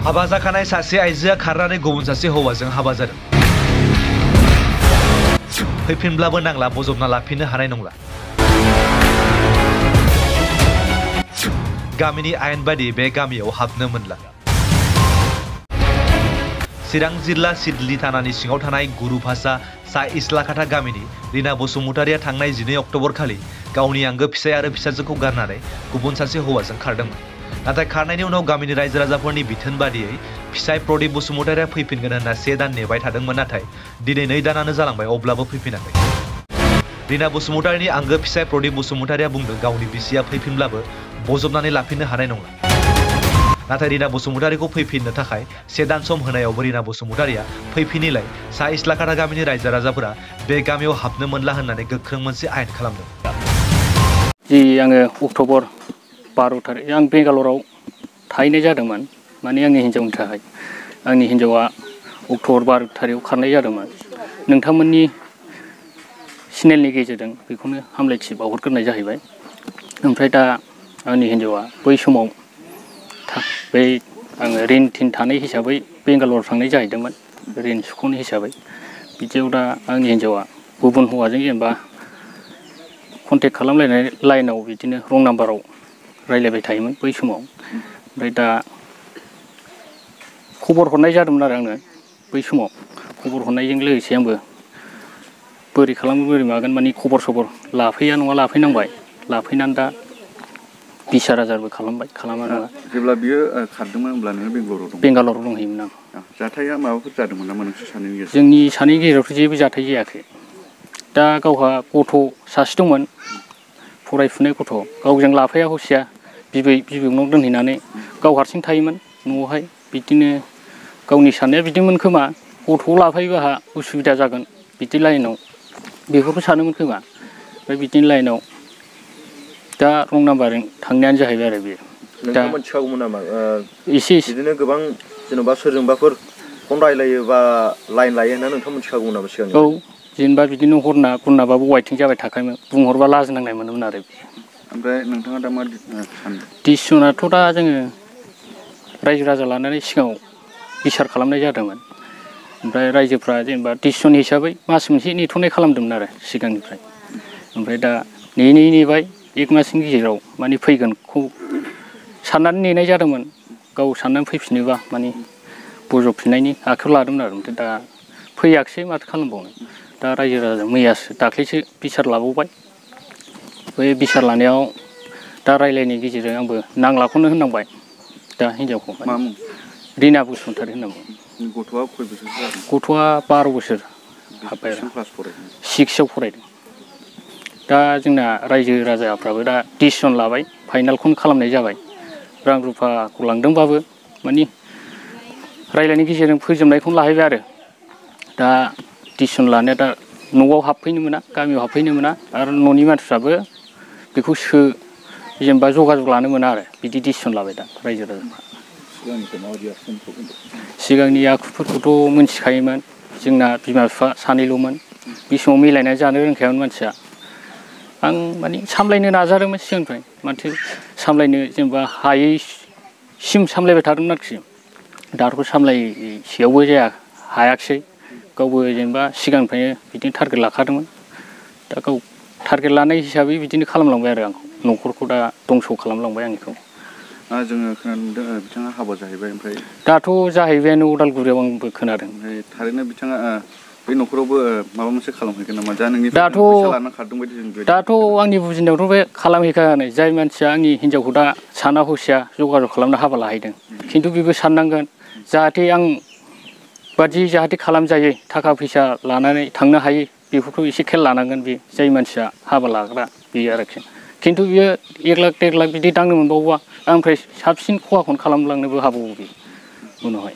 हाबा जाखानाय सासे आइजोआ खारनानै गुबुन सासे हौवाजों हाबा जादों। फैफिनब्लाबो नांला, बजबना लाफिननो हानाय नंला। गामिनि आयेन बायदि बे गामियाव हाबनो मोनला। चिरां जिल्ला सिडली थानानि सिङाव थानाय गुरुभाषा सा इस्लाकाटा गामिनि रिना बसुमतारिया थांनाय 12 अक्ट'बर खालि गावनि आंगो फिसाय आरो फिसाजोखौ गारनानै गुबुन सासे हौवाजों खारदोंमोन। नाथाय खारनायनि उनाव गामिनि रायजो राजाफोरनि बिथोन बादियै फिसाय प्रदीप बसुमतारिया फैफिनगोन होनना 1 दान नेबाय थादोंमोन, नाथाय दिनै 2 दानानो जालांबाय, अब्लाबो फैफिनाखै। रिना बसुमतारिनि आंगो फिसाय प्रदीप बसुमतारिया बुंदों गावनि बिसिया फैफिनब्लाबो बजबनानै लाफिननो हानाय नंला। नाथाय रिना बसुमतारिखौ फैफिननो थाखाय 1 दान सम होनायावबो रिना बसुमतारिया फैफिनिलाय सा इस्लाकाटा गामिनि रायजो राजाफोरा बे गामियाव हाबनो मोनला होननानै गोख्रों मोनसे आयेन खालामदों। आङो अक्ट'बर 12 थारिख आं बेंगालराव थाहैनाय जादोंमोन, माने आंनि हिन्जावनि थाखाय। आंनि हिन्जावा अक्ट'बर 12 थारिखआव खारनाय जादोंमोन। नोंथांमोननि चेनेलनि गेजेरजों बेखौनो हामलायथि बावहरग्रोनाय जाहैबाय। ओमफ्राय दा आंनि हिन्जावा बै समाव बै आङो रिन थिन थानाय हिसाबै बेंगालराव थांनाय जाहैदोंमोन, रिन सुख'नाय हिसाबै। बिदियाव दा आंनि हिन्जावा गुबुन हौवाजों जेनेबा कन्टेक्ट खालामलायनाय लाइनाव बिदिनो रं नाम्बाराव रायज्लायबाय थायोमोन बै समाव। ओमफ्राय दा खबर हरनाय जादोंमोन आरो आंनो बै समाव। खबर हरनायजों लोगोसे आंबो बोरै खालामो बोरै मागोन माने खबर सबर लाफैया नङा लाफैनांबाय। लाफैनानै दा बिसार आजारबो खालामबाय, खालामा नङा। जेब्ला बियो खारदोंमोन होनब्ला नोङो बेंगालराव दंमोन? बेंगालराव दंहैयोमोन आं। जाथाया माबाफोर जादोंमोन नामा नोंसोर सानैनि गेजेराव? जोंनि सानैनि गेजेरावथ' जेबो जाथाय जायाखै। दा गावहा गथ' सासे दंमोन, फरायफुनाय गथ'। गावजों लाफाया हसिया बिबौनाव दोनहैनानै गाव हारसिं थायोमोन न'आवहाय। बिदिनो गावनि साननाया बिदिमोन खोमा, गथ'खौ लाफायोबा आंहा उसुबिदा जागोन बिदि लाइनाव बेफोरखौ सानोमोन खोमा। ओमफ्राय बिदिनो लाइनाव दा रं नाम्बारजों थांनायानो जाहैबाय आरो बेयो। नोंथाङा मिथिखागौमोन नामा एसे बिदिनो गोबां जेन'बा सोरजोंबाफोर फन रायलायो बा लाइन लायो होनना नोंथाङा मिथिखागौमोन नामा सिगांनिफ्राय? औ, जेनेबा बिदिनो हरना गुरनाबाबो वाइटिं जाबाय थाखायोमोन। बुंहरबा लाजिनांनाय मोनोमोन आरो। ओमफ्राय नोंथाङा दा मा सानो? डिसिसनाथ' दा जोङो रायजो राजा लानानै सिगाङाव बिसार खालामनाय जादोंमोन। ओमफ्राय रायजोफ्रा जेनेबा डिसिसन हिसाबै मास मोनसे नेथ'नाय खालामदोंमोन आरो सिगांनिफ्राय। ओमफ्राय दा नेबाय 1 मासनि गेजेराव माने फैगोनखौ साननानै नेनाय जादोंमोन। गाव साननानै फैफिनोबा माने बजबफिननायनि आखायाव लादोंमोन आरो। ओमफ्राय दा फैयाखिसै, माथो खालामबावनो। दा रायजो राजा मैयासो दाख्लैसो बिसार लाबावबाय। बे बिसार लानायाव दा रायलायनायनि गेजेरजों आंबो नांलाखौनो होननांबाय दा हिनजावखौ। मा मुं? रिना बसुमतारि होनना बुङो। गथ'आ खय बोसोरसो जादों? गथ'आ 12 बोसोर हाबबाय आरो। बेसेबां क्लास फरायदों? 6आव फरायदों। दा जोंना रायजो राजाफ्राबो दा डिसिसन लाबाय, फाइनालखौनो खालामनाय जाबाय। रां रुफाखौ लांदोंबाबो माने रायलायनायनि गेजेरजों फोजोबनायखौनो लाहैबाय आरो। दा डिसिसन लानाया दा न'आव हाबफैनो मोना, गामियाव हाबफैनो मोना, आरो न'नि मानसिफ्राबो बेखौ जेनेबा जगाजग लानो मोना आरो। बिदि डिसिसन लाबाय दा रायजो राजाफ्रा। सिगांनिफ्राय माबायदि आखुमोन? सिगांनि आखुफोरखौथ' मोनथिखायोमोन। जोंना बिमा बिफा सानैल'मोन। बे समाव मिलायनानै जानो रोंखायामोन मानसिया। आं माने सामलायनो नाजादोंमोन सिगांनिफ्राय। माथो सामलायनो जेनेबा हायैसिम सामलायबाय थादोंमोन आरोखि। दाथ' सामलायसेयावबो हायाखिसै। गावबो जेनेबा सिगांनिफ्रायनो बिदिनो टारगेट लाखादोंमोन। दा गाव टारगेट लानाय हिसाबै बिदिनो खालामलांबाय आरो आंखौ। न'खरखौ दा दंस' खालामलांबाय आंनिखौ। जोङो खोनानो मोनदों बिथाङा हाबा जाहैबाय। ओमफ्राय दाथ' जाहैबायानो उदालगुरियाव, आंबो खोनादों। ओमफ्राय थारैनो बिथाङा बे न'खरावबो माबा मोनसे खालामहैगोन नामा? जा नोंनिफ्राय फैसा लाना खारदों बायदि जों बेबायदि। दाथ' आंनि बुजिनायावथ' बे खालामहैखायानो। जाय मानसिया आंनि हिन्जावखौ दा साना हसिया जगाजग खालामना हाबा लाहैदों। खिन्थु बेबो साननांगोन जाहाथे आं बादि जाहाथे खालामजायै, थाखा फैसा लानानै थांनो हायै, बेफोरखौ एसे खेल लानांगोन बे जाय मानसिया हाबा लाग्रा बेयो आरोखि। खिन्थु बियो 1 लाख 1.5 लाख बिदि दांनो मोनबावोबा आंनिफ्राय साबसिन खहाखौनो खालामलांनोबो हाबावो बे उनावहाय।